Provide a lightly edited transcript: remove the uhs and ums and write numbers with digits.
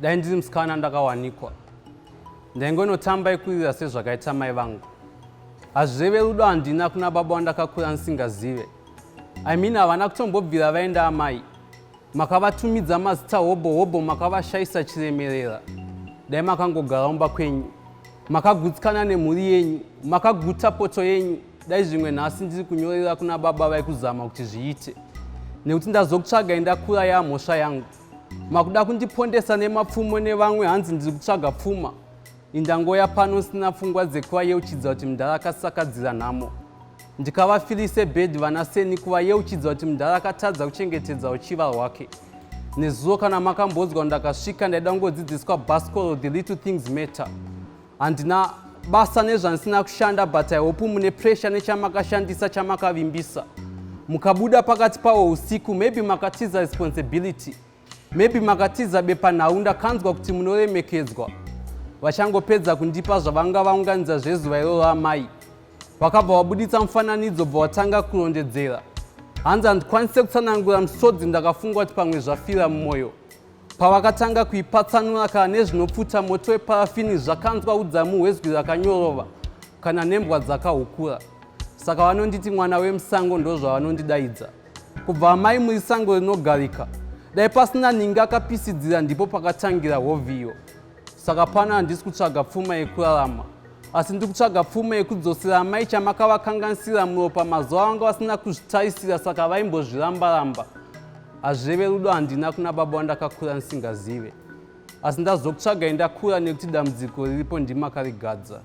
Dai ndiri musikana ndakawanikwa, ndaingonotamba ikurira sezvakaita mai vangu. Hazvireve rudo handina kuna baba wandakakura ndisingazive. I mean havana kutombobvira vaenda amai. Makavatumidza mazita hobho hobho makavashaisa chiremerera. Dai makangogara umba kwenyu. Makagutsikana nemhuri yenyu, makaguta poto yenyu. Dai zvimwe nhasi ndiri kunyorera kuna baba vaikuzama kuti zviite. Nekuti ndazokutsvagai ndakura yamhosva yangu. Makuda kundipondesa nemapfumo nevamwe hanzi ndiri kutsvaga pfuma. Indangoya pano sina pfungwa dzekuvayeuchidza kuti mudhara akasakadzira nhamo. Ndikavafirise bed vana seni kuvayeuchidza kuti mudhara akatadza kuchengetedza uchiva hwake. Nezuro kana makambonzwa ndakasvika ndaida kungodzidziswa bhasikoro, the little things matter. Handina basa nezvandisina kushanda but I hope mune pressure nechamakashandisa chamakavimbisa. Mukabuda pakati pawo usiku maybe makatiza responsibility. Maybe makatiza bepanhau ndakanzwa kuti munoremekedzwa. Vachangopedza kundipa zvavanga vaunganidza zvezuva iroro amai. Vakabva vabuditsa mufananidzo bva watanga kurondedzera. Hanzi handikwanise kutsanangura misodzi ndakafunga kuti pamwe zvafira mumwoyo. Pavakatanga kuipatsanura kana nezvinopfuta moto weparafini zvakanzwa udzamu hwezwi rakanyorova kana nembwa dzakahukura. Saka vanonditi mwana wemusango ndozvavanondidaidza. Kubva amai muri sango rinogarika. Dai pasina ninga akapisidzira ndipo pakatangira hovhiyo. Saka pano handisi kutsvaga pfuma yekurarama asi ndiri kutsvaga pfuma yekudzosera amai chamakavakanganisira muropa mazuva vanga vasina kuzvitarisira saka vaimbozvirambaramba. Hazvireve rudo handina kuna baba wandakakura ndisingazive asi ndazokutsvagai ndakura nekuti dambudziko riripo ndimakarigadza.